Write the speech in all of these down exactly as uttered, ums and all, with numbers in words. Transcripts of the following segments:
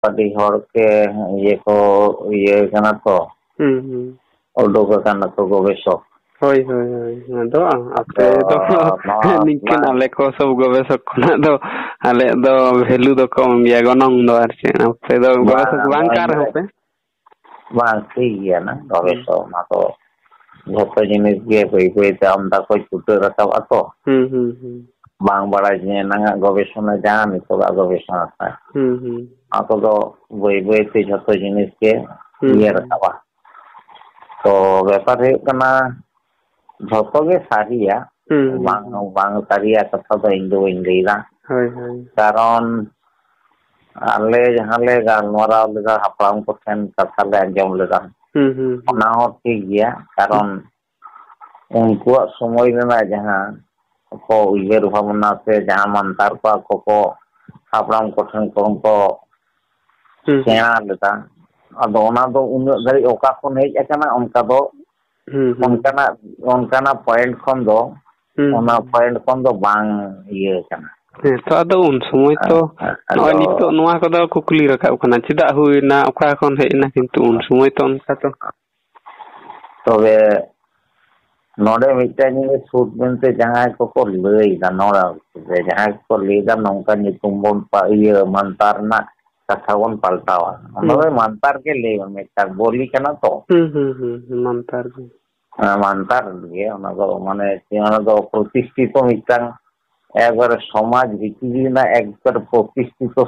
ᱟᱹᱰᱤ ᱦᱚᱲ ᱜᱮ ᱤᱭᱟᱹ ᱠᱚ ᱤᱭᱟᱹ ᱠᱟᱱᱟ ᱛᱚ, ᱦᱩᱸ, ᱦᱩᱸ᱾ ᱩᱰᱩᱠ ᱟᱠᱟᱱᱟ ᱠᱚ ᱜᱚᱵᱮᱥᱚᱠ᱾ ᱦᱳᱭ, ᱦᱳᱭ, ᱦᱳᱭ᱾ ᱟᱫᱚ ᱟᱯᱮ ᱟᱫᱚ ᱫᱚ ᱱᱚᱣᱟ ᱱᱤᱝᱠᱟᱹᱱ ᱵᱟᱝ ᱟᱞᱮ ᱠᱚ ᱥᱚᱵ ᱜᱚᱵᱮᱥᱚᱠ ᱠᱷᱚᱱᱟᱜ ᱫᱚ ᱟᱞᱮᱭᱟᱜ ᱫᱚ value ᱫᱚ ᱠᱚᱢ ᱜᱮᱭᱟ, ᱜᱚᱱᱚᱝ ᱫᱚ, ᱟᱨ ᱪᱮᱫ, ᱟᱯᱮ ᱫᱚ ᱜᱚᱵᱮᱥᱚᱠ ᱵᱟᱝ, ᱵᱟᱝ ᱱᱚᱣᱟ ᱠᱟᱱ ᱨᱮᱦᱚᱸ ᱯᱮ᱾ ᱵᱟᱝ, ᱴᱷᱤᱠ ᱜᱮᱭᱟ ᱱᱟ, ᱦᱩᱸ᱾ ᱜᱚᱵᱮᱥᱚᱠ ᱚᱱᱟ ᱫᱚ ᱡᱷᱚᱛᱚ ᱡᱤᱱᱤᱥ ᱜᱮ ᱵᱟᱹᱭ ᱵᱟᱹᱭ ᱛᱮ ᱟᱢᱫᱟ ᱠᱚ ᱪᱷᱩᱴᱟᱹᱣ ᱨᱟᱠᱟᱵ ᱟᱠᱚ᱾ ᱦᱩᱸ, ᱦᱩᱸ, ᱦᱩᱸ᱾ ᱵᱟᱝ ᱵᱟᱲᱟᱭ ᱡᱮ ᱮᱱᱟᱝᱟᱜ ᱜᱚᱵᱮᱥᱚᱱᱟ ᱡᱟᱦᱟᱸ ᱱᱤᱛᱚᱜᱟᱜ ᱜᱚᱵᱮᱥᱚᱱᱟ ᱛᱟᱭ᱾ ᱦᱩᱸ, ᱦᱩᱸ᱾ ᱚᱱᱟ ᱠᱚᱫᱚ ᱵᱟᱹᱭ ᱵᱟᱹᱭ ᱛᱮ ᱡᱷᱚᱛᱚ ᱡᱤᱱᱤᱥ ᱜᱮ ᱦᱩᱸ, ᱤᱭᱟᱹ ᱦᱩᱸ᱾ ᱨᱟᱠᱟᱵᱟ᱾ ᱛᱚ ᱵᱮᱯᱟᱨ ᱦᱩᱭᱩᱜ ᱠᱟᱱᱟ, ᱡᱷᱚᱛᱚ ᱜᱮ ᱥᱟᱹᱨᱤᱭᱟ, ᱦᱩᱸ, ᱦᱩᱸ, ᱵᱟᱝ, ᱦᱩᱸ᱾ ᱵᱟᱝ ᱥᱟᱹᱨᱤᱭᱟ ᱠᱟᱛᱷᱟ ᱫᱚ ᱤᱧ ᱫᱚ ᱵᱟᱹᱧ ᱞᱟᱹᱭᱫᱟ᱾ ᱦᱳᱭ, ᱦᱳᱭ᱾ ᱠᱟᱨᱚᱱ ᱟᱞᱮ ᱡᱟᱦᱟᱸ ᱞᱮ ᱜᱟᱞᱢᱟᱨᱟᱣ ᱞᱮᱫᱟ, ᱦᱟᱯᱲᱟᱢ ᱠᱚᱴᱷᱮᱱ ᱠᱟᱛᱷᱟ ᱞᱮ ᱟᱸᱡᱚᱢ ᱞᱮᱫᱟ, ᱦᱩᱸ, ᱦᱩᱸ, ᱦᱩᱸ᱾ ᱚᱱᱟ ᱦᱚᱸ ᱴᱷᱤᱠ ᱜᱮᱭᱟ᱾ ᱠᱟᱨᱚᱱ ᱩᱱᱠᱩᱣᱟᱜ ᱥᱚᱢᱚᱭ ᱨᱮᱱᱟᱜ ᱡᱟᱦᱟᱸ ᱠᱚ ᱩᱭᱦᱟᱹᱨ ᱵᱷᱟᱵᱽᱱᱟ ᱥᱮ ᱡᱟᱦᱟᱸ ᱢᱟᱱᱛᱟᱨ ᱠᱚ ᱟᱠᱚ ᱠᱚ ᱦᱟᱯᱲᱟᱢ ᱠᱚᱴᱷᱮᱱ ᱠᱷᱚᱱ ᱠᱚ ᱦᱩᱸ, ᱦᱩᱸ᱾ ᱥᱮᱬᱟ ᱞᱮᱫᱟ, ᱟᱫᱚ ᱚᱱᱟ ᱫᱚ ᱩᱱᱟᱹᱜ ᱫᱷᱟᱹᱨᱤᱡ ᱚᱠᱟ ᱠᱷᱚᱱ ᱦᱮᱡ ᱟᱠᱟᱱᱟ, ᱚᱱᱠᱟ ᱫᱚ ᱦᱩᱸ, ᱦᱩᱸ᱾ ᱚᱱᱠᱟᱱᱟᱜ, ᱚᱱᱠᱟᱱᱟᱜ point ᱠᱷᱚᱱ ᱫᱚ, ᱦᱩᱸ, ᱚᱱᱟ ᱦᱩᱸ᱾ point ᱠᱷᱚᱱ ᱫᱚ ᱵᱟᱝ ᱤᱭᱟᱹ ᱠᱟᱱᱟ᱾ ᱦᱮᱸ ᱛᱚ, ᱟᱫᱚ ᱩᱱ ᱥᱚᱢᱚᱭ ᱛᱚ ᱟᱫᱚ ᱱᱚᱜᱼᱚᱭ ᱱᱤᱛᱚᱜ ᱱᱚᱣᱟ ᱠᱚᱫᱚ ᱠᱩᱠᱞᱤ ᱨᱟᱠᱟᱵ ᱠᱟᱱᱟ, ᱪᱮᱫᱟᱜ ᱦᱩᱭᱱᱟ, ᱚᱠᱟ ᱠᱷᱚᱱ ᱦᱮᱡ ᱮᱱᱟ, ᱠᱤᱱᱛᱩ ᱩᱱ ᱥᱚᱢᱚᱭ ᱛᱚ ᱚᱱᱠᱟ ᱛᱚ᱾ ᱛᱚᱵᱮ ᱱᱚᱰᱮ ᱢᱤᱫᱴᱟᱝ ᱡᱤᱱᱤᱥ ᱥᱩᱫ ᱢᱮᱱᱛᱮ ᱡᱟᱦᱟᱸᱭ ᱠᱚᱠᱚ ᱞᱟᱹᱭ ᱮᱫᱟ, ᱱᱚᱰᱮ ᱡᱟᱦᱟᱸᱭ ᱠᱚᱠᱚ ᱞᱟᱹᱭ ᱮᱫᱟ, ᱱᱚᱝᱠᱟ ᱧᱩᱛᱩᱢ ᱵᱚᱱ ᱯᱟ-, ᱤᱭᱟᱹ, ᱢᱟᱱᱛᱟᱨ ᱨᱮᱱᱟᱜ ᱠᱟᱛᱷᱟ ᱵᱚᱱ ᱯᱟᱞᱴᱟᱣᱟ᱾ ᱚᱱᱟ ᱫᱚ ᱦᱩᱸ᱾ ᱢᱟᱱᱛᱟᱨ ᱜᱮ ᱞᱟᱹᱭ ᱢᱮ, ᱢᱤᱫᱴᱟᱝ ᱵᱚᱞᱤ ᱠᱟᱱᱟ ᱛᱚ᱾ ᱦᱩᱸ, ᱦᱩᱸ, ᱦᱩᱸ, ᱦᱩᱸ, ᱢᱟᱱᱛᱟᱨ ᱜᱮ᱾ ᱦᱮᱸ, ᱢᱟᱱᱛᱟᱨ ᱜᱮ, ᱚᱱᱟ ᱫᱚ ᱢᱟᱱᱮ ᱪᱮᱫ, ᱚᱱᱟ ᱫᱚ ᱯᱨᱚᱛᱤᱥᱴᱷᱤᱛᱚ ᱢᱤᱫᱴᱟᱝ ᱮᱠᱵᱟᱨᱮ ᱥᱚᱢᱟᱡᱽ ᱵᱷᱤᱛᱨᱤ ᱨᱮᱱᱟᱜ ᱮᱠᱵᱟᱨᱮ ᱯᱨᱚᱛᱤᱥᱴᱷᱤᱛᱚ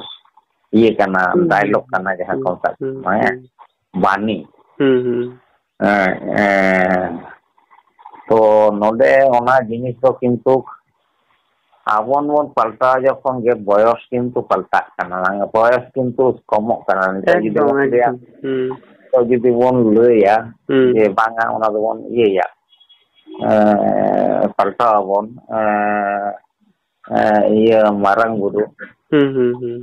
ᱤᱭᱟᱹ ᱠᱟᱱᱟ, ᱦᱩᱸ, ᱦᱩᱸ, dialogue ᱠᱟᱱᱟ, ᱡᱟᱦᱟᱸ ᱠᱚ ᱦᱩᱸ, ᱢᱮᱛᱟᱜ ᱦᱩᱸ, ᱠᱟᱱᱟ, ᱦᱮᱸ, ᱦᱩᱸ᱾ ᱵᱟᱱᱤ᱾ ᱦᱩᱸ, ᱦᱩᱸ᱾ ᱦᱮᱸ, ᱦᱮᱸ᱾ ᱛᱚ ᱱᱚᱰᱮ ᱚᱱᱟ ᱡᱤᱱᱤᱥ ᱫᱚ ᱠᱤᱱᱛᱩ ᱟᱵᱚ ᱵᱚᱱ ᱯᱟᱞᱴᱟᱣ ᱡᱚᱠᱷᱚᱱ ᱜᱮ ᱵᱚᱭᱚᱥ ᱠᱤᱱᱛᱩ ᱯᱟᱞᱴᱟᱜ ᱠᱟᱱᱟ, ᱵᱚᱭᱚᱥ ᱠᱤᱱᱛᱩ ᱠᱚᱢᱚᱜ ᱠᱟᱱᱟ᱾ ᱱᱤᱛᱚᱜ ᱡᱩᱫᱤ ᱮᱠᱫᱚᱢ, ᱵᱚᱱ ᱞᱟᱹᱭᱟ, ᱮᱠᱫᱚᱢ᱾ ᱦᱩᱸ᱾ ᱱᱤᱛᱚᱜ ᱡᱩᱫᱤ ᱵᱚᱱ ᱞᱟᱹᱭᱟ ᱦᱩᱸ᱾ ᱡᱮ ᱵᱟᱝᱟ, ᱚᱱᱟ ᱫᱚᱵᱚᱱ ᱤᱭᱟᱹᱭᱟ, ᱮᱸ, ᱯᱟᱞᱴᱟᱣ ᱟᱵᱚᱱ, ᱮᱸ, ᱮᱸ, ᱤᱭᱟᱹ ᱢᱟᱨᱟᱝ ᱵᱩᱨᱩ, ᱦᱩᱸ, ᱦᱩᱸ, ᱦᱩᱸ᱾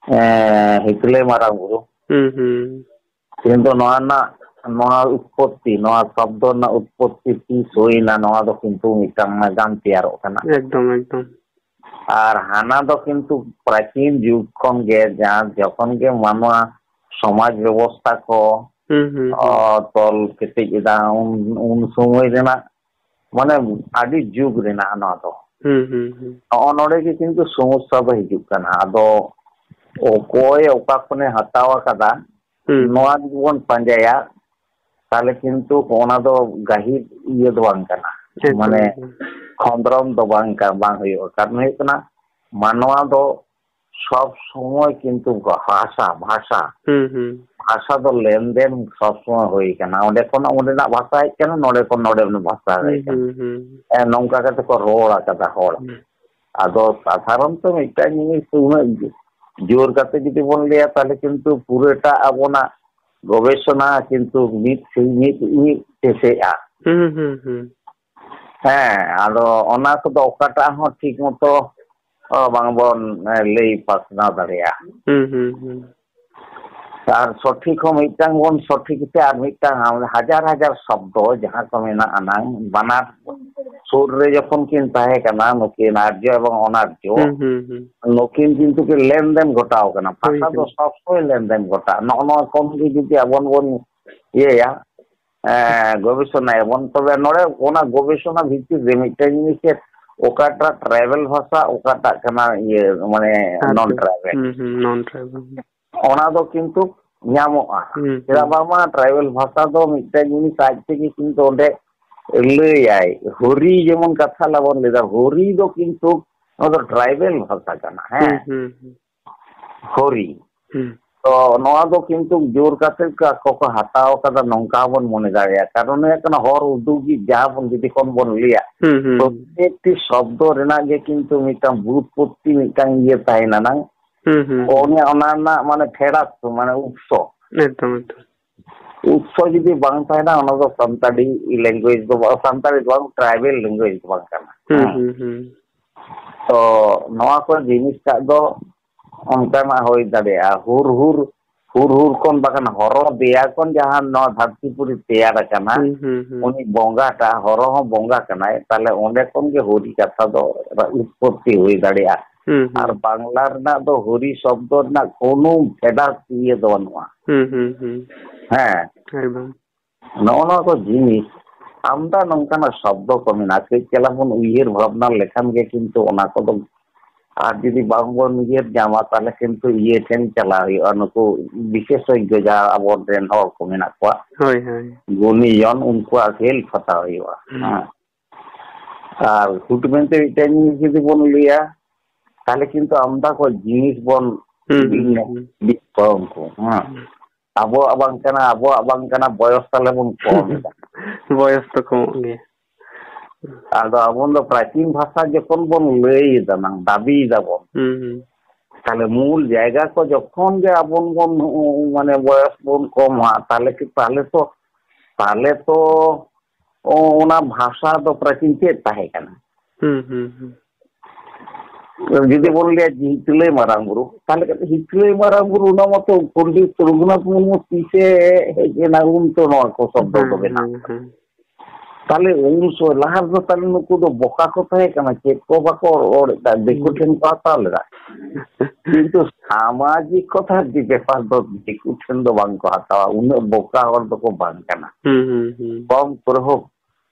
ᱮᱸ, ᱦᱤᱛᱞᱟᱹᱭ ᱢᱟᱨᱟᱝ ᱵᱩᱨᱩ᱾ ᱦᱩᱸ, ᱦᱩᱸ᱾ ᱠᱤᱱᱛᱩ ᱱᱚᱣᱟ ᱨᱮᱱᱟᱜ, ᱱᱚᱣᱟ ᱩᱛᱯᱚᱛᱛᱤ, ᱱᱚᱣᱟ ᱥᱚᱵᱫᱚ ᱨᱮᱱᱟᱜ ᱩᱛᱯᱚᱛᱛᱤ ᱛᱤᱥ ᱦᱩᱭᱱᱟ, ᱱᱚᱣᱟ ᱫᱚ ᱠᱤᱱᱛᱩ ᱢᱤᱫᱴᱟᱝ ᱱᱟᱜᱟᱢ ᱛᱮᱭᱟᱨᱚᱜ ᱠᱟᱱᱟ᱾ ᱮᱠᱫᱚᱢ, ᱮᱠᱫᱚᱢ᱾ ᱟᱨ ᱦᱟᱱᱟ ᱫᱚ ᱠᱤᱱᱛᱩ ᱯᱨᱟᱪᱤᱱ ᱡᱩᱜᱽ ᱠᱷᱚᱱ ᱜᱮ, ᱡᱟᱦᱟᱸ ᱡᱚᱠᱷᱚᱱ ᱜᱮ ᱢᱟᱱᱣᱟ ᱥᱚᱢᱟᱡᱽ ᱵᱮᱵᱚᱥᱛᱷᱟ ᱠᱚ ᱦᱩᱸ, ᱦᱩᱸ, ᱦᱩᱸ᱾ ᱚ, ᱛᱚᱞ ᱠᱮᱴᱮᱡ ᱮᱫᱟ, ᱩᱱ, ᱩᱱ ᱥᱚᱢᱚᱭ ᱨᱮᱱᱟᱜ, ᱢᱟᱱᱮ, ᱟᱹᱰᱤ ᱡᱩᱜᱽ ᱨᱮᱱᱟᱜ ᱱᱚᱣᱟ ᱫᱚ᱾ ᱦᱩᱸ, ᱦᱩᱸ, ᱦᱩᱸ᱾ ᱱᱚᱜᱼᱚ ᱱᱚᱰᱮ ᱜᱮ ᱠᱤᱱᱛᱩ ᱥᱚᱢᱚᱥᱥᱟ ᱫᱚ ᱦᱤᱡᱩᱜ ᱠᱟᱱᱟ᱾ ᱟᱫᱚ ᱚᱠᱚᱭ ᱚᱠᱟ ᱠᱷᱚᱱᱮ ᱦᱟᱛᱟᱣ ᱟᱠᱟᱫᱟ, ᱦᱩᱸ᱾ ᱱᱚᱣᱟ ᱡᱩᱫᱤ ᱵᱚᱱ ᱯᱟᱸᱡᱟᱭᱟ, ᱛᱟᱦᱞᱮ ᱠᱤᱱᱛᱩ ᱚᱱᱟ ᱫᱚ ᱜᱟᱹᱦᱤᱨ ᱤᱭᱟᱹ ᱫᱚ ᱵᱟᱝ ᱠᱟᱱᱟ᱾ ᱮᱠᱫᱚᱢ, ᱢᱟᱱᱮ, ᱮᱠᱫᱚᱢ᱾ ᱠᱷᱚᱸᱫᱽᱨᱚᱸᱫᱽ ᱫᱚ ᱵᱟᱝ ᱠᱟ-, ᱵᱟᱝ ᱦᱩᱭᱩᱜᱼᱟ᱾ ᱠᱟᱨᱚᱱ ᱦᱩᱭᱩᱜ ᱠᱟᱱᱟ, ᱢᱟᱱᱣᱟ ᱫᱚ ᱥᱚᱵ ᱥᱚᱢᱚᱭ ᱠᱤᱱᱛᱩ ᱵᱷᱟᱥᱟ, ᱵᱷᱟᱥᱟ, ᱦᱩᱸ, ᱦᱩᱸ᱾ ᱵᱷᱟᱥᱟ ᱫᱚ ᱞᱮᱱᱫᱮᱱ ᱥᱚᱵ ᱥᱚᱢᱚᱭ ᱦᱩᱭ ᱠᱟᱱᱟ᱾ ᱚᱸᱰᱮ ᱠᱷᱚᱱ ᱚᱸᱰᱮᱱᱟᱜ ᱵᱷᱟᱥᱟ ᱦᱮᱡ ᱠᱟᱱᱟ, ᱱᱚᱸᱰᱮ ᱠᱷᱚᱱ ᱱᱚᱸᱰᱮᱱᱟᱜ ᱵᱷᱟᱥᱟ ᱦᱩᱸ, ᱦᱮᱡ ᱠᱟᱱᱟ᱾ ᱦᱩᱸ, ᱦᱩᱸ᱾ ᱮ, ᱱᱚᱝᱠᱟ ᱠᱟᱛᱮ ᱠᱚ ᱨᱚᱲ ᱟᱠᱟᱫᱟ ᱦᱚᱲ᱾ ᱦᱩᱸ᱾ ᱟᱫᱚ ᱥᱟᱫᱷᱟᱨᱚᱱᱛᱚ ᱢᱤᱫᱴᱟᱝ ᱡᱤᱱᱤᱥ ᱩᱱᱟᱹᱜ ᱡᱳᱨ ᱠᱟᱛᱮ ᱡᱩᱫᱤ ᱵᱚᱱ ᱞᱟᱹᱭᱟ, ᱛᱟᱦᱞᱮ ᱠᱤᱱᱛᱩ ᱯᱩᱨᱟᱹᱴᱟ ᱟᱵᱚᱱᱟᱜ ᱜᱚᱵᱮᱥᱚᱱᱟ ᱠᱤᱱᱛᱩ ᱢᱤᱫ ᱥᱤᱧ ᱢᱤᱫ, ᱢᱤᱫ ᱪᱮᱥᱮᱜᱼᱟ᱾ ᱦᱩᱸ, ᱦᱩᱸ, ᱦᱩᱸ᱾ ᱦᱮᱸ, ᱟᱫᱚ ᱚᱱᱟ ᱠᱚᱫᱚ ᱚᱠᱟᱴᱟᱜ ᱦᱚᱸ ᱴᱷᱤᱠ ᱢᱚᱛᱚ, ᱚ, ᱵᱟᱝ ᱵᱚᱱ, ᱮ, ᱞᱟᱹᱭ ᱯᱟᱥᱱᱟᱣ ᱫᱟᱲᱮᱭᱟᱜᱼᱟ᱾ ᱦᱩᱸ, ᱦᱩᱸ, ᱦᱩᱸ᱾ ᱟᱨ ᱥᱚᱴᱷᱤᱠ ᱦᱚᱸ ᱢᱤᱫᱴᱟᱝ ᱵᱚᱱ ᱥᱚᱴᱷᱤᱠ ᱛᱮ ᱟᱨ ᱢᱤᱫᱴᱟᱝ ᱦᱟᱡᱟᱨ ᱦᱟᱡᱟᱨ ᱥᱚᱵᱫᱚ ᱡᱟᱦᱟᱸ ᱠᱚ ᱢᱮᱱᱟᱜᱼᱟ ᱱᱟᱝ, ᱵᱟᱱᱟᱨ ᱥᱩᱨ ᱨᱮ ᱡᱚᱠᱷᱚᱱ ᱠᱤᱱ ᱛᱟᱦᱮᱸ ᱠᱟᱱᱟ ᱱᱩᱠᱤᱱ ᱟᱨᱡᱚ ᱮᱵᱚᱝ ᱚᱱᱟᱨᱡᱚ, ᱦᱩᱸ, ᱦᱩᱸ, ᱦᱩᱸ᱾ ᱱᱩᱠᱤᱱ ᱠᱤᱱᱛᱩ ᱠᱤᱱ ᱞᱮᱱᱫᱮᱱ ᱜᱷᱚᱴᱟᱣ ᱠᱟᱱᱟ᱾ ᱦᱳᱭ, ᱵᱷᱟᱥᱟ ᱫᱚ ᱦᱳᱭ᱾ ᱥᱚᱵ ᱥᱚᱢᱚᱭ ᱞᱮᱱᱫᱮᱱ ᱜᱷᱚᱴᱟᱜᱼᱟ᱾ ᱱᱚᱜᱼᱚ ᱱᱚᱣᱟ ᱠᱚᱢ ᱜᱮ ᱡᱩᱫᱤ ᱟᱵᱚ ᱵᱚᱱ ᱤᱭᱟᱹᱭᱟ, ᱮᱸ, ᱜᱚᱵᱮᱥᱚᱱᱟᱭᱟᱵᱚᱱ, ᱛᱚᱵᱮ ᱱᱚᱰᱮ ᱚᱱᱟ ᱜᱚᱵᱮᱥᱚᱱᱟ ᱵᱷᱤᱛᱤᱨ ᱨᱮ ᱢᱤᱫᱴᱮᱱ ᱡᱤᱱᱤᱥ ᱪᱮᱫ, ᱚᱠᱟᱴᱟᱜ tribal ᱵᱷᱟᱥᱟ, ᱚᱠᱟᱴᱟᱜ ᱠᱟᱱᱟ ᱤᱭᱟᱹ, ᱢᱟᱱᱮ, ᱟᱪᱪᱷᱟ᱾ Non tribal᱾ ᱦᱩᱸ, ᱦᱩᱸ, non tribal᱾ ᱚᱱᱟ ᱫᱚ ᱠᱤᱱᱛᱩ ᱧᱟᱢᱚᱜᱼᱟ᱾ ᱦᱩᱸ, ᱪᱮᱫᱟᱜ ᱦᱩᱸ᱾ ᱵᱟᱝᱢᱟ tribal ᱵᱷᱟᱥᱟ ᱫᱚ ᱢᱤᱫᱴᱮᱱ ᱡᱤᱱᱤᱥ ᱟᱡ ᱛᱮᱜᱮ ᱠᱤᱱᱛᱩ ᱚᱸᱰᱮ ᱞᱟᱹᱭᱟᱭ᱾ ᱦᱚᱨᱤ ᱡᱮᱢᱚᱱ ᱠᱟᱛᱷᱟ ᱞᱟᱵᱚᱱ ᱞᱟᱹᱭᱫᱟ, ᱦᱚᱨᱤ ᱫᱚ ᱠᱤᱱᱛᱩ ᱱᱚᱣᱟ ᱫᱚ tribal ᱵᱷᱟᱥᱟ ᱠᱟᱱᱟ, ᱦᱮᱸ? ᱦᱩᱸ, ᱦᱩᱸ, ᱦᱩᱸ᱾ ᱦᱚᱨᱤ᱾ ᱦᱩᱸ᱾ ᱛᱚ ᱱᱚᱣᱟ ᱫᱚ ᱠᱤᱱᱛᱩ ᱡᱳᱨ ᱠᱟᱛᱮ ᱠᱚ, ᱟᱠᱚ ᱠᱚ ᱦᱟᱛᱟᱣ ᱠᱟᱫᱟ, ᱱᱚᱝᱠᱟ ᱦᱚᱸᱵᱚᱱ ᱢᱚᱱᱮ ᱫᱟᱲᱮᱭᱟᱜᱼᱟ᱾ ᱠᱟᱨᱚᱱ ᱦᱩᱭᱩᱜ ᱠᱟᱱᱟ, ᱦᱚᱨ ᱩᱫᱩᱜᱤᱡ ᱡᱟᱦᱟᱸ ᱵᱚᱱ ᱡᱩᱫᱤ ᱠᱷᱚᱱ ᱵᱚᱱ ᱞᱟᱹᱭᱟ, ᱦᱩᱸ, ᱦᱩᱸ, ᱦᱩᱸ᱾ ᱯᱨᱚᱛᱛᱮᱠᱴᱤ ᱥᱚᱵᱫᱚ ᱨᱮᱱᱟᱜ ᱜᱮ ᱠᱤᱱᱛᱩ ᱢᱤᱫᱴᱟᱝ ᱵᱩᱛᱯᱚᱛᱛᱤ, ᱢᱤᱫᱴᱟᱝ ᱤᱭᱟᱹ ᱛᱟᱦᱮᱱᱟ ᱱᱟᱝ᱾ ᱦᱩᱸ, ᱦᱩᱸ, ᱦᱩᱸ᱾ ᱚᱱᱮ ᱚᱱᱟ ᱨᱮᱱᱟᱜ ᱢᱟᱱᱮ ᱯᱷᱮᱰᱟᱛ, ᱢᱟᱱᱮ ᱩᱛᱥᱚ᱾ ᱮᱠᱫᱚᱢ, ᱮᱠᱫᱚᱢ᱾ ᱩᱛᱥᱚ ᱡᱩᱫᱤ ᱵᱟᱝ ᱛᱟᱦᱮᱱᱟ, ᱚᱱᱟ ᱫᱚ ᱥᱟᱱᱛᱟᱲᱤ language ᱫᱚ ᱵᱟᱝ, ᱥᱟᱱᱛᱟᱲᱤ ᱫᱚ ᱵᱟᱝ, tribal language ᱫᱚ ᱵᱟᱝ ᱠᱟᱱᱟ᱾ ᱦᱩᱸ, ᱦᱮᱸ᱾ ᱦᱩᱸ, ᱦᱩᱸ᱾ ᱛᱚ ᱱᱚᱣᱟ ᱠᱚ ᱡᱤᱱᱤᱥᱴᱟᱜ ᱫᱚ ᱚᱱᱠᱟᱱᱟᱜ ᱦᱩᱭ ᱫᱟᱲᱮᱭᱟᱜᱼᱟ᱾ ᱦᱩᱨ ᱦᱩᱨ ᱦᱩᱨ ᱦᱩᱨ ᱠᱷᱚᱱ ᱵᱟᱠᱷᱟᱱ ᱦᱚᱨᱚ ᱫᱮᱭᱟ ᱠᱷᱚᱱ ᱡᱟᱦᱟᱸ ᱱᱚᱣᱟ ᱫᱷᱟᱹᱨᱛᱤ ᱯᱩᱨᱤ ᱛᱮᱭᱟᱨ ᱟᱠᱟᱱᱟ, ᱦᱩᱸ, ᱦᱩᱸ, ᱦᱩᱸ᱾ ᱩᱱᱤ ᱵᱚᱸᱜᱟᱴᱟᱜ ᱦᱚᱨᱚ ᱦᱚᱸ ᱵᱚᱸᱜᱟ ᱠᱟᱱᱟᱭ, ᱛᱟᱦᱞᱮ ᱚᱸᱰᱮ ᱠᱷᱚᱱ ᱜᱮ ᱦᱚᱨᱤ ᱠᱟᱛᱷᱟ ᱫᱚ ᱩᱛᱯᱚᱛᱛᱤ ᱦᱩᱭ ᱫᱟᱲᱮᱭᱟᱜᱼᱟ᱾ ᱦᱩᱸ, ᱦᱩᱸ᱾ ᱟᱨ ᱵᱟᱝᱞᱟ ᱨᱮᱱᱟᱜ ᱫᱚ ᱦᱚᱨᱤ ᱥᱚᱵᱫᱚ ᱨᱮᱱᱟᱜ ᱠᱳᱱᱳ ᱯᱷᱮᱰᱟᱛ ᱤᱭᱟᱹ ᱫᱚ ᱵᱟᱹᱱᱩᱜᱼᱟ᱾ ᱦᱩᱸ, ᱦᱩᱸ, ᱦᱩᱸ᱾ ᱦᱮᱸ᱾ ᱮᱠᱫᱚᱢ᱾ ᱱᱚᱜᱼᱚ ᱱᱚᱣᱟ ᱠᱚ ᱡᱤᱱᱤᱥ, ᱟᱢᱫᱟ ᱱᱚᱝᱠᱟᱱᱟᱜ ᱥᱚᱵᱫᱚ ᱠᱚ ᱢᱮᱱᱟᱜᱼᱟ, ᱠᱟᱹᱡ ᱪᱟᱞᱟᱝ ᱵᱚᱱ ᱩᱭᱦᱟᱹᱨ ᱵᱷᱟᱵᱽᱱᱟ ᱞᱮᱠᱷᱟᱱ ᱜᱮ ᱠᱤᱱᱛᱩ ᱚᱱᱟ ᱠᱚᱫᱚ, ᱟᱨ ᱡᱩᱫᱤ ᱵᱟᱝᱵᱚᱱ ᱩᱭᱦᱟᱹᱨ ᱧᱟᱢᱟ, ᱛᱟᱦᱞᱮ ᱠᱤᱱᱛᱩ ᱤᱭᱟᱹ ᱴᱷᱮᱱ ᱪᱟᱞᱟᱣ ᱦᱩᱭᱩᱜᱼᱟ, ᱱᱩᱠᱩ ᱵᱤᱥᱮᱥᱚᱡᱽᱡᱚ ᱡᱟᱦᱟᱸ ᱟᱵᱚᱨᱮᱱ ᱦᱚᱲ ᱠᱚ ᱢᱮᱱᱟᱜ ᱠᱚᱣᱟ, ᱦᱳᱭ, ᱦᱳᱭ᱾ ᱜᱩᱱᱤᱭᱚᱱ, ᱩᱱᱠᱩᱣᱟᱜ help ᱦᱟᱛᱟᱣ ᱦᱩᱭᱩᱜᱼᱟ᱾ ᱦᱩᱸ᱾ ᱦᱮᱸ᱾ ᱟᱨ ᱦᱩᱴ ᱢᱮᱱᱛᱮ ᱢᱤᱫᱴᱮᱱ ᱡᱤᱱᱤᱥ ᱡᱩᱫᱤ ᱵᱚᱱ ᱞᱟᱹᱭᱟ, ᱛᱟᱦᱞᱮ ᱠᱤᱱᱛᱩ ᱟᱢᱫᱟ ᱠᱚ ᱡᱤᱱᱤᱥ ᱵᱚᱱ ᱦᱩᱸ, ᱦᱩᱸ, ᱵᱤᱧ-, ᱦᱩᱸ᱾ ᱵᱤᱧ ᱠᱚ ᱩᱱᱠᱩ, ᱦᱮᱸ᱾ ᱦᱩᱸ᱾ ᱟᱵᱚᱣᱟᱜ ᱵᱟᱝ ᱠᱟᱱᱟ, ᱟᱵᱚᱣᱟᱜ ᱵᱟᱝ ᱠᱟᱱᱟ, ᱵᱚᱭᱚᱥ ᱛᱟᱞᱮ ᱵᱚᱱ ᱠᱚᱢ ᱮᱫᱟ᱾ ᱵᱚᱭᱚᱥ ᱫᱚ ᱠᱚᱢᱚᱜ ᱜᱮᱭᱟ᱾ ᱟᱫᱚ ᱟᱵᱚ ᱫᱚ ᱯᱨᱟᱪᱤᱱ ᱵᱷᱟᱥᱟ ᱡᱚᱠᱷᱚᱱ ᱵᱚᱱ ᱞᱟᱹᱭ ᱮᱫᱟ, ᱱᱟᱝ ᱫᱟᱵᱤ ᱮᱫᱟ ᱵᱚᱱ, ᱦᱩᱸ, ᱦᱩᱸ᱾ ᱛᱟᱦᱞᱮ ᱢᱩᱞ ᱡᱟᱭᱜᱟ ᱠᱚ ᱡᱚᱠᱷᱚᱱ ᱜᱮ ᱟᱵᱚ ᱵᱚᱱ, ᱢᱟᱱᱮ, ᱵᱚᱭᱚᱥ ᱵᱚᱱ ᱠᱚᱢᱟ, ᱛᱟᱦᱞᱮ ᱠᱤ, ᱛᱟᱦᱞᱮ ᱛᱚ, ᱛᱟᱦᱞᱮ ᱛᱚ, ᱚ-, ᱚᱱᱟ ᱵᱷᱟᱥᱟ ᱫᱚ ᱯᱨᱟᱪᱤᱱ ᱪᱮᱫ ᱛᱟᱦᱮᱸ ᱠᱟᱱᱟ? ᱦᱩᱸ, ᱦᱩᱸ, ᱦᱩᱸ᱾ ᱡᱩᱫᱤ ᱵᱚᱱ ᱞᱟᱹᱭᱟ ᱡᱮ ᱦᱤᱛᱞᱟᱹᱭ ᱢᱟᱨᱟᱝ ᱵᱩᱨᱩ, ᱛᱟᱦᱞᱮ ᱠᱷᱟᱱ ᱦᱤᱛᱞᱟᱹᱭ ᱢᱟᱨᱟᱝ ᱵᱩᱨᱩ, ᱚᱱᱟ ᱢᱟᱛᱚ ᱯᱚᱱᱰᱤᱛ ᱨᱚᱜᱷᱩᱱᱟᱛᱷ ᱢᱩᱨᱢᱩ ᱛᱤᱥᱮ ᱦᱮᱡ ᱮᱱᱟ, ᱩᱱ ᱛᱚ ᱱᱚᱣᱟ ᱠᱚ ᱥᱚᱵᱫᱚ ᱫᱚ ᱦᱮᱸ, ᱵᱮᱱᱟᱣ ᱦᱮᱸ, ᱠᱟᱱᱟ᱾ ᱦᱮᱸ᱾ ᱛᱟᱦᱞᱮ ᱩᱱ ᱥᱚᱢᱚᱭ ᱞᱟᱦᱟ ᱨᱮᱫᱚ ᱛᱟᱦᱞᱮ ᱱᱩᱠᱩ ᱫᱚ ᱵᱚᱠᱟ ᱠᱚ ᱛᱟᱦᱮᱸ ᱠᱟᱱᱟ, ᱪᱮᱫ ᱠᱚ ᱵᱟᱠᱚ ᱨᱚᱲᱮᱫ ᱛᱟᱦᱮᱸᱫ, ᱫᱤᱠᱩ ᱦᱩᱸ᱾ ᱴᱷᱮᱱ ᱠᱚ ᱦᱟᱛᱟᱣ ᱞᱮᱫᱟ᱾ ᱠᱤᱱᱛᱩ ᱥᱟᱢᱟᱡᱤᱠ ᱠᱚᱛᱷᱟ ᱵᱮᱯᱟᱨ ᱫᱚ ᱫᱤᱠᱩ ᱴᱷᱮᱱ ᱫᱚ ᱵᱟᱝ ᱠᱚ ᱦᱟᱛᱟᱣᱟ, ᱩᱱᱟᱹᱜ ᱵᱚᱠᱟ ᱦᱚᱲ ᱫᱚᱠᱚ ᱵᱟᱝ ᱠᱟᱱᱟ᱾ ᱦᱩᱸ, ᱦᱩᱸ, ᱦᱩᱸ᱾ ᱠᱚᱢ ᱠᱚᱨᱮ ᱦᱳᱠ,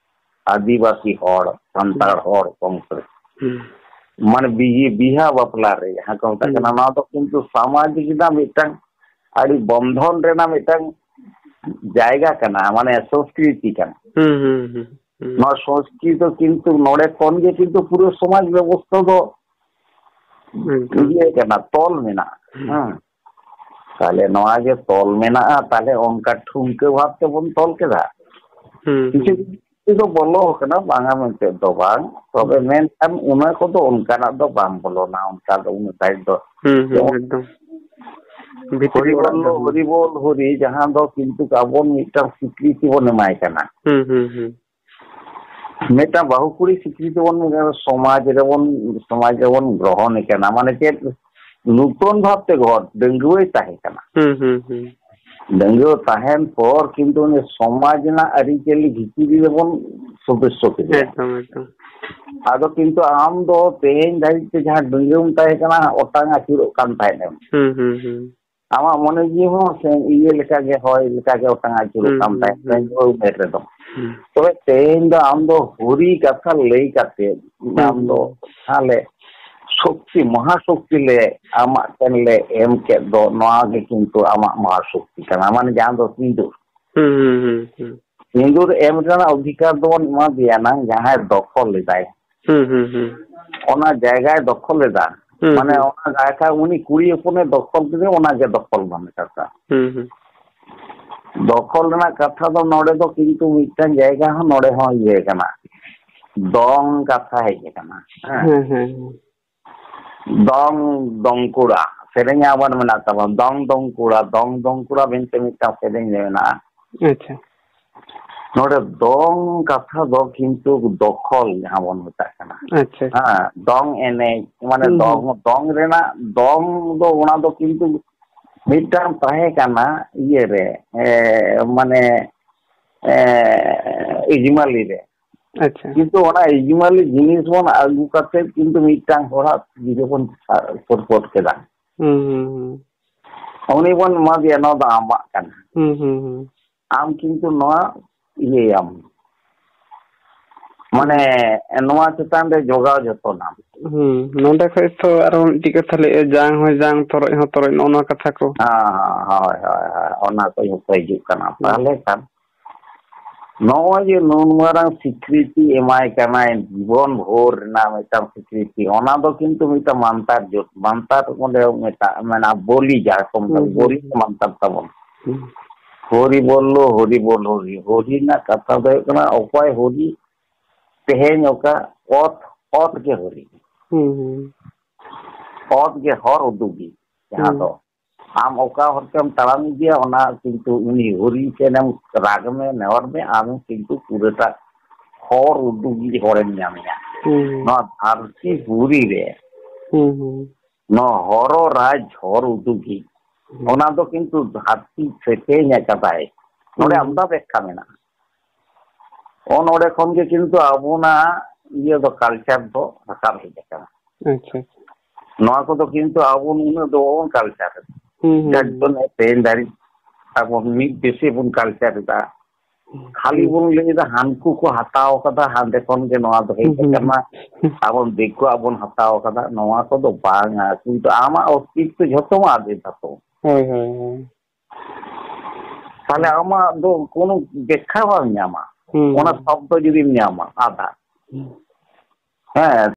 ᱟᱹᱫᱤᱵᱟᱹᱥᱤ ᱦᱚᱲ, ᱥᱟᱱᱛᱟᱲ ᱦᱩᱸ᱾ ᱦᱚᱲ ᱠᱚᱢ ᱠᱚᱨᱮ᱾ ᱦᱩᱸ᱾ ᱢᱟᱱᱮ ᱵᱤᱦᱤ-, ᱵᱤᱦᱟ ᱵᱟᱯᱞᱟ ᱨᱮ ᱡᱟᱦᱟᱸ ᱠᱚ ᱢᱮᱛᱟᱜ ᱦᱩᱸ᱾ ᱠᱟᱱᱟ, ᱱᱚᱣᱟ ᱫᱚ ᱠᱤᱱᱛᱩ ᱥᱟᱢᱟᱡᱤᱠ ᱨᱮᱱᱟᱜ ᱢᱤᱫᱴᱟᱝ ᱟᱹᱰᱤ ᱵᱚᱱᱫᱷᱚᱱ ᱨᱮᱱᱟᱜ ᱢᱤᱫᱴᱟᱝ ᱡᱟᱭᱜᱟ ᱠᱟᱱᱟ, ᱢᱟᱱᱮ ᱥᱚᱝᱥᱠᱨᱤᱛᱤ ᱠᱟᱱᱟ᱾ ᱦᱩᱸ, ᱦᱩᱸ, ᱦᱩᱸ, ᱦᱩᱸ᱾ ᱱᱚᱣᱟ ᱥᱚᱝᱥᱠᱨᱤᱛ ᱫᱚ ᱠᱤᱱᱛᱩ ᱱᱚᱰᱮ ᱠᱷᱚᱱ ᱜᱮ ᱠᱤᱱᱛᱩ ᱯᱩᱨᱟᱹ ᱥᱚᱢᱟᱡᱽ ᱵᱮᱵᱚᱥᱛᱷᱟ ᱫᱚ ᱮᱠᱫᱚᱢ᱾ ᱤᱭᱟᱹ ᱠᱟᱱᱟ, ᱛᱚᱞ ᱢᱮᱱᱟᱜᱼᱟ᱾ ᱦᱩᱸ᱾ ᱦᱮᱸ᱾ ᱛᱟᱦᱞᱮ ᱱᱚᱣᱟ ᱡᱮ ᱛᱚᱞ ᱢᱮᱱᱟᱜᱼᱟ, ᱛᱟᱦᱞᱮ ᱚᱱᱠᱟ ᱴᱷᱩᱢᱠᱟᱹ ᱵᱷᱟᱵ ᱛᱮᱵᱚᱱ ᱛᱚᱞ ᱠᱮᱫᱟ᱾ ᱦᱩᱸ, ᱠᱤᱪᱷᱩ ᱦᱩᱸ᱾ ᱠᱤᱪᱷᱩ ᱫᱚ ᱵᱚᱞᱚ ᱟᱠᱟᱱᱟ, ᱵᱟᱝᱟ ᱢᱮᱱᱛᱮ ᱫᱚ ᱵᱟᱝ, ᱛᱚᱵᱮ ᱦᱩᱸ᱾ ᱢᱮᱱᱠᱷᱟᱱ ᱚᱱᱟ ᱠᱚᱫᱚ ᱚᱱᱠᱟᱱᱟᱜ ᱫᱚ ᱵᱟᱝ ᱵᱚᱞᱚᱱᱟ, ᱚᱱᱠᱟ ᱫᱚ ᱩᱱᱟᱹᱜ ᱴᱟᱭᱤᱴ ᱫᱚ᱾ ᱦᱩᱸ, ᱦᱩᱸ, ᱪᱮᱫ ᱮᱠᱫᱚᱢ᱾ ᱵᱷᱤᱛᱨᱤ ᱦᱚᱨᱤ ᱚᱲᱟᱜ ᱵᱚᱞ ᱫᱚ ᱫᱚ, ᱦᱩᱸ᱾ ᱦᱚᱨᱤ ᱵᱚᱞ ᱦᱚᱨᱤ, ᱡᱟᱦᱟᱸ ᱫᱚ ᱠᱤᱱᱛᱩ ᱟᱵᱚ ᱢᱤᱫᱴᱟᱝ ᱥᱤᱠᱨᱤᱛᱤ ᱵᱚᱱ ᱮᱢᱟᱭ ᱠᱟᱱᱟ᱾ ᱦᱩᱸ, ᱦᱩᱸ, ᱦᱩᱸ᱾ ᱢᱤᱫᱴᱟᱝ ᱵᱟᱹᱦᱩ ᱠᱩᱲᱤ ᱥᱤᱠᱨᱤᱛᱤ ᱵᱚᱱ, ᱥᱚᱢᱟᱡᱽ ᱨᱮᱵᱚᱱ, ᱥᱚᱢᱟᱡᱽ ᱨᱮᱵᱚᱱ ᱜᱨᱚᱦᱚᱱᱮ ᱠᱟᱱᱟ᱾ ᱢᱟᱱᱮ ᱪᱮᱫ? ᱱᱩᱛᱚᱱ ᱵᱷᱟᱵᱽ ᱛᱮ ᱜᱷᱚᱴ ᱰᱟᱺᱜᱩᱣᱟᱹᱭ ᱛᱟᱦᱮᱸ ᱠᱟᱱᱟ᱾ ᱦᱩᱸ, ᱦᱩᱸ, ᱦᱩᱸ᱾ ᱰᱟᱺᱜᱩᱣᱟᱹ ᱛᱟᱦᱮᱱ ᱯᱚᱨ ᱠᱤᱱᱛᱩ ᱩᱱᱤ ᱥᱚᱢᱟᱡᱽ ᱨᱮᱱᱟᱜ ᱟᱹᱨᱤᱪᱟᱹᱞᱤ ᱵᱷᱤᱛᱤᱨ ᱨᱮᱵᱚᱱ ᱥᱚᱫᱚᱥᱥᱚ ᱠᱮᱫᱮᱭᱟ᱾ ᱮᱠᱫᱚᱢ, ᱮᱠᱫᱚᱢ᱾ ᱟᱫᱚ ᱠᱤᱱᱛᱩ ᱟᱢ ᱫᱚ ᱛᱮᱦᱮᱧ ᱫᱷᱟᱹᱵᱤᱡ ᱛᱮ ᱡᱟᱦᱟᱸ ᱰᱟᱺᱜᱩᱣᱟᱹᱢ ᱛᱟᱦᱮᱸ ᱠᱟᱱᱟ, ᱚᱴᱟᱝ ᱟᱹᱪᱩᱨᱚᱜ ᱠᱟᱱ ᱛᱟᱦᱮᱸᱫ ᱮᱢ᱾ ᱦᱩᱸ, ᱦᱩᱸ, ᱦᱩᱸ᱾ ᱟᱢᱟᱜ ᱢᱚᱱᱮ ᱡᱤᱣᱤ ᱦᱚᱸ ᱥᱮ ᱤᱭᱟᱹ ᱞᱮᱠᱟᱜᱮ, ᱦᱚᱭ ᱞᱮᱠᱟᱜᱮ ᱚᱴᱟᱝ ᱟᱹᱪᱩᱨᱚᱜ ᱦᱩᱸ, ᱠᱟᱱ ᱦᱩᱸ, ᱛᱟᱦᱮᱸᱫ ᱦᱩᱸ᱾ ᱰᱟᱺᱜᱩᱣᱟᱹ ᱩᱢᱮᱨ ᱨᱮᱫᱚ᱾ ᱦᱩᱸ᱾ ᱛᱚᱵᱮ ᱛᱮᱦᱮᱧ ᱫᱚ ᱟᱢ ᱫᱚ ᱦᱩᱨᱤ ᱠᱟᱛᱷᱟ ᱞᱟᱹᱭ ᱠᱟᱛᱮ ᱦᱩᱸ, ᱟᱢ ᱫᱚ ᱦᱩᱸ᱾ ᱛᱟᱦᱞᱮ ᱥᱚᱠᱛᱤ, ᱢᱚᱦᱟ ᱥᱚᱠᱛᱤ ᱞᱮ ᱟᱢᱟᱜ ᱴᱷᱮᱱ ᱞᱮ ᱮᱢ ᱠᱮᱫ ᱫᱚ, ᱱᱚᱣᱟ ᱜᱮ ᱠᱤᱱᱛᱩ ᱟᱢᱟᱜ ᱢᱚᱦᱟ ᱥᱚᱠᱛᱤ ᱠᱟᱱᱟ, ᱢᱟᱱᱮ ᱡᱟᱦᱟᱸ ᱫᱚ ᱥᱤᱸᱫᱩᱨ᱾ ᱦᱩᱸ, ᱦᱩᱸ, ᱦᱩᱸ, ᱦᱩᱸ᱾ ᱥᱤᱸᱫᱩᱨ ᱮᱢ ᱨᱮᱱᱟᱜ ᱚᱫᱷᱤᱠᱟᱨ ᱫᱚᱵᱚᱱ ᱮᱢᱟ ᱫᱮᱭᱟ ᱱᱟᱝ ᱡᱟᱦᱟᱸᱭ ᱫᱚᱠᱷᱚᱞ ᱞᱮᱫᱟᱭ᱾ ᱦᱩᱸ, ᱦᱩᱸ, ᱦᱩᱸ᱾ ᱚᱱᱟ ᱡᱟᱭᱜᱟᱭ ᱫᱚᱠᱷᱚᱞ ᱞᱮᱫᱟ᱾ ᱦᱩᱸ, ᱢᱟᱱᱮ ᱦᱩᱸ᱾ ᱚᱱᱟ ᱡᱟᱭᱜᱟ ᱩᱱᱤ ᱠᱩᱲᱤ ᱦᱚᱯᱚᱱᱮ ᱫᱚᱠᱷᱚᱞ ᱠᱮᱫᱟ, ᱚᱱᱟ ᱜᱮ ᱫᱚᱠᱷᱚᱞ ᱢᱟᱱᱮ ᱠᱟᱛᱷᱟ᱾ ᱦᱩᱸ, ᱦᱩᱸ᱾ ᱫᱚᱠᱷᱚᱞ ᱨᱮᱱᱟᱜ ᱠᱟᱛᱷᱟ ᱫᱚ ᱱᱚᱰᱮ ᱫᱚ ᱠᱤᱱᱛᱩ ᱢᱤᱫᱴᱟᱝ ᱡᱟᱭᱜᱟ ᱦᱚᱸ ᱱᱚᱰᱮ ᱦᱚᱸ ᱤᱭᱟᱹ ᱠᱟᱱᱟ, ᱫᱚᱝ ᱠᱟᱛᱷᱟ ᱦᱮᱡ ᱟᱠᱟᱱᱟ᱾ ᱦᱮᱸ᱾ ᱦᱮᱸ, ᱦᱮᱸ, ᱦᱮᱸ᱾ ᱫᱚᱝ, ᱫᱚᱝ ᱠᱚᱲᱟ ᱥᱮᱨᱮᱧ ᱟᱵᱟᱨ ᱢᱮᱱᱟᱜ ᱛᱟᱵᱚᱱᱟ, ᱫᱚᱝ, ᱫᱚᱝ ᱠᱚᱲᱟ, ᱫᱚᱝ, ᱫᱚᱝ ᱠᱚᱲᱟ ᱢᱮᱱᱛᱮ ᱢᱤᱫᱴᱟᱝ ᱥᱮᱨᱮᱧ ᱨᱮ ᱢᱮᱱᱟᱜᱼᱟ᱾ ᱟᱪᱪᱷᱟ᱾ ᱱᱚᱰᱮ ᱫᱚᱝ ᱠᱟᱛᱷᱟ ᱫᱚ ᱠᱤᱱᱛᱩ ᱫᱚᱠᱷᱚᱞ ᱡᱟᱦᱟᱸ ᱵᱚᱱ ᱢᱮᱛᱟᱜ ᱠᱟᱱᱟ᱾ ᱟᱪᱪᱷᱟ, ᱟᱪᱪᱷᱟ᱾ ᱦᱮᱸ, ᱫᱚᱝ ᱮᱱᱮᱡ, ᱢᱟᱱᱮ ᱦᱩᱸ, ᱫᱚᱝ, ᱦᱩᱸ᱾ ᱫᱚᱝ ᱨᱮᱱᱟᱜ, ᱫᱚᱝ ᱫᱚ ᱚᱱᱟ ᱫᱚ ᱠᱤᱱᱛᱩ ᱢᱤᱫᱴᱟᱝ ᱛᱟᱦᱮᱸ ᱠᱟᱱᱟ ᱤᱭᱟᱹ ᱨᱮ, ᱮ, ᱢᱟᱱᱮ, ᱮ, ᱤᱡᱽᱢᱟᱞᱤ ᱨᱮ᱾ ᱟᱪᱪᱷᱟ᱾ ᱠᱤᱱᱛᱩ ᱚᱱᱟ ᱤᱡᱽᱢᱟᱞᱤ ᱡᱤᱱᱤᱥ ᱵᱚᱱ ᱟᱹᱜᱩ ᱠᱟᱛᱮ ᱠᱤᱱᱛᱩ ᱢᱤᱫᱴᱟᱝ ᱦᱚᱲᱟᱜ ᱛᱤ ᱨᱮᱵᱚᱱ ᱥᱚᱨᱯᱚᱴ ᱠᱮᱫᱟ᱾ ᱦᱩᱸ, ᱦᱩᱸ, ᱦᱩᱸ᱾ ᱩᱱᱤ ᱵᱚᱱ ᱮᱢᱟ ᱫᱮᱭᱟ, "ᱱᱚᱣᱟ ᱫᱚ ᱟᱢᱟᱜ ᱠᱟᱱᱟ᱾ ᱦᱩᱸ, ᱦᱩᱸ, ᱦᱩᱸ᱾ ᱟᱢ ᱠᱤᱱᱛᱩ ᱱᱚᱣᱟ ᱤᱭᱟᱹᱭᱟᱢ, ᱢᱟᱱᱮ ᱱᱚᱣᱟ ᱪᱮᱛᱟᱱ ᱨᱮ ᱡᱚᱜᱟᱣ ᱡᱚᱛᱚᱱᱟᱢ᱾" ᱦᱩᱸ, ᱱᱚᱸᱰᱮ ᱠᱷᱚᱡ ᱛᱚ ᱟᱨᱦᱚᱸ ᱢᱤᱫᱴᱤᱡ ᱠᱟᱛᱷᱟ ᱞᱟᱹᱭ, ᱡᱟᱝ ᱦᱚᱸ ᱡᱟᱝ, ᱛᱚᱨᱚᱡ ᱦᱚᱸ ᱛᱚᱨᱚᱡ, ᱱᱚᱜᱼᱚ ᱱᱚᱣᱟ ᱠᱟᱛᱷᱟ ᱠᱚ᱾ ᱦᱮᱸ, ᱦᱳᱭ, ᱦᱳᱭ, ᱦᱳᱭ, ᱚᱱᱟ ᱠᱚ ᱡᱚᱛᱚ ᱦᱤᱡᱩᱜ ᱠᱟᱱᱟ᱾ ᱦᱩᱸ᱾ ᱛᱟᱦᱞᱮ ᱠᱷᱟᱱ ᱱᱚᱜᱼᱚᱭ ᱡᱮ ᱱᱩᱱ ᱢᱟᱨᱟᱝ ᱥᱤᱠᱨᱤᱛᱤ ᱮᱢᱟᱭ ᱠᱟᱱᱟᱭ, ᱡᱤᱵᱚᱱ ᱵᱷᱳᱨ ᱨᱮᱱᱟᱜ ᱢᱤᱫᱴᱟᱝ ᱥᱤᱠᱨᱤᱛᱤ, ᱚᱱᱟ ᱫᱚ ᱠᱤᱱᱛᱩ ᱢᱤᱫᱴᱟᱝ ᱢᱟᱱᱛᱟᱨ ᱡᱳᱴ, ᱢᱟᱱᱛᱟᱨ ᱚᱸᱰᱮ ᱢᱮᱛᱟᱜ, ᱢᱮᱱᱟ ᱵᱚᱞᱤ, ᱡᱟᱦᱟᱸ ᱠᱚ ᱢᱮᱛᱟᱜ ᱦᱩᱸ, ᱦᱩᱸ, ᱵᱚᱞᱤ ᱦᱩᱸ᱾ ᱢᱟᱱᱛᱟᱨ ᱛᱟᱵᱚᱱ᱾ ᱦᱩᱸ᱾ ᱦᱚᱨᱤ ᱵᱚᱞᱞᱚ, ᱦᱚᱨᱤ ᱵᱚᱞ, ᱦᱚᱨᱤ᱾ ᱦᱚᱨᱤ ᱨᱮᱱᱟᱜ ᱠᱟᱛᱷᱟ ᱫᱚ ᱦᱩᱭᱩᱜ ᱠᱟᱱᱟ, ᱚᱠᱚᱭ ᱦᱚᱨᱤ ᱛᱮᱦᱮᱧ ᱚᱠᱟ ᱚᱛ, ᱚᱛ ᱜᱮ ᱦᱚᱨᱤ᱾ ᱦᱩᱸ, ᱦᱩᱸ᱾ ᱚᱛ ᱜᱮ ᱦᱚᱨ ᱩᱫᱩᱜᱤ, ᱡᱟᱦᱟᱸ ᱦᱩᱸ᱾ ᱫᱚ ᱟᱢ ᱚᱠᱟ ᱦᱚᱨ ᱛᱮᱢ ᱛᱟᱲᱟᱢ ᱤᱫᱤᱭᱟ, ᱚᱱᱟ ᱠᱤᱱᱛᱩ ᱩᱱᱤ ᱦᱚᱨᱤ ᱴᱷᱮᱱᱮᱢ ᱨᱟᱜᱽ ᱢᱮ, ᱱᱮᱦᱚᱨ ᱢᱮ, ᱟᱢ ᱠᱤᱱᱛᱩ ᱯᱩᱨᱟᱹᱴᱟ ᱦᱚᱨ ᱩᱫᱩᱜᱤᱡ ᱦᱚᱲᱮᱢ ᱧᱟᱢᱮᱭᱟ᱾ ᱦᱩᱸ᱾ ᱱᱚᱣᱟ ᱫᱷᱟᱹᱨᱛᱤ ᱯᱩᱨᱤ ᱨᱮ ᱦᱩᱸ, ᱦᱩᱸ᱾ ᱱᱚᱣᱟ ᱦᱚᱨᱚ ᱨᱟᱡᱽ ᱦᱚᱨ ᱩᱫᱩᱜᱤᱡ, ᱦᱩᱸ᱾ ᱚᱱᱟ ᱫᱚ ᱠᱤᱱᱛᱩ ᱫᱷᱟᱹᱨᱛᱤ ᱥᱮᱯᱮᱧ ᱟᱠᱟᱫᱟᱭ᱾ ᱱᱚᱰᱮ ᱦᱩᱸ᱾ ᱟᱢᱫᱟ ᱵᱮᱠᱠᱷᱟ ᱢᱮᱱᱟᱜᱼᱟ᱾ ᱚ, ᱱᱚᱰᱮ ᱠᱷᱚᱱ ᱜᱮ ᱠᱤᱱᱛᱩ ᱟᱵᱚᱱᱟᱜ ᱤᱭᱟᱹ ᱫᱚ, culture ᱫᱚ ᱨᱟᱠᱟᱵ ᱦᱮᱡ ᱟᱠᱟᱱᱟ᱾ ᱟᱪᱪᱷᱟ, ᱟᱪᱪᱷᱟ᱾ ᱱᱚᱣᱟ ᱠᱚᱫᱚ ᱠᱤᱱᱛᱩ ᱟᱵᱚ ᱩᱱᱟᱹᱜ ᱫᱚ ᱵᱟᱵᱚᱱ culture ᱮᱫᱟ᱾ ᱦᱩᱸ, ᱦᱩᱸ, ᱡᱟᱨ ᱦᱩᱸ᱾ ᱡᱚᱱᱱᱚ ᱛᱮᱦᱮᱧ ᱫᱷᱟᱹᱨᱤᱡ ᱟᱵᱚ ᱢᱤᱫ ᱵᱮᱥᱤ ᱵᱚᱱ culture ᱮᱫᱟ᱾ ᱦᱩᱸ᱾ ᱠᱷᱟᱹᱞᱤ ᱵᱚᱱ ᱞᱟᱹᱭ ᱮᱫᱟ, ᱦᱟᱱᱠᱩ ᱠᱚ ᱦᱟᱛᱟᱣ ᱟᱠᱟᱫᱟ, ᱦᱟᱸᱰᱮ ᱠᱷᱚᱱ ᱜᱮ ᱱᱚᱣᱟ ᱫᱚ ᱦᱮᱡ ᱦᱩᱸ, ᱦᱩᱸ, ᱟᱠᱟᱱᱟ, ᱦᱩᱸ᱾ ᱟᱵᱚ ᱫᱤᱠᱩᱣᱟᱜ ᱵᱚᱱ ᱦᱟᱛᱟᱣ ᱟᱠᱟᱫᱟ, ᱱᱚᱣᱟ ᱠᱚᱫᱚ ᱵᱟᱝᱟ᱾ ᱠᱤᱱᱛᱩ ᱟᱢᱟᱜ ᱚᱥᱛᱤᱛᱛᱚ ᱡᱷᱚᱛᱚᱢ ᱟᱫ ᱮᱫᱟ ᱛᱚ᱾ ᱦᱳᱭ, ᱦᱳᱭ, ᱦᱳᱭ᱾ ᱛᱟᱦᱞᱮ ᱟᱢᱟᱜ ᱫᱚ ᱠᱳᱱᱳ ᱵᱮᱠᱠᱷᱟ ᱵᱟᱢ ᱧᱟᱢᱟ᱾ ᱦᱩᱸ, ᱚᱱᱟ ᱦᱩᱸ᱾ ᱥᱚᱵᱫᱚ ᱡᱩᱫᱤᱢ ᱧᱟᱢᱟ, ᱟᱫᱟ᱾ ᱦᱩᱸ᱾ ᱦᱮᱸ,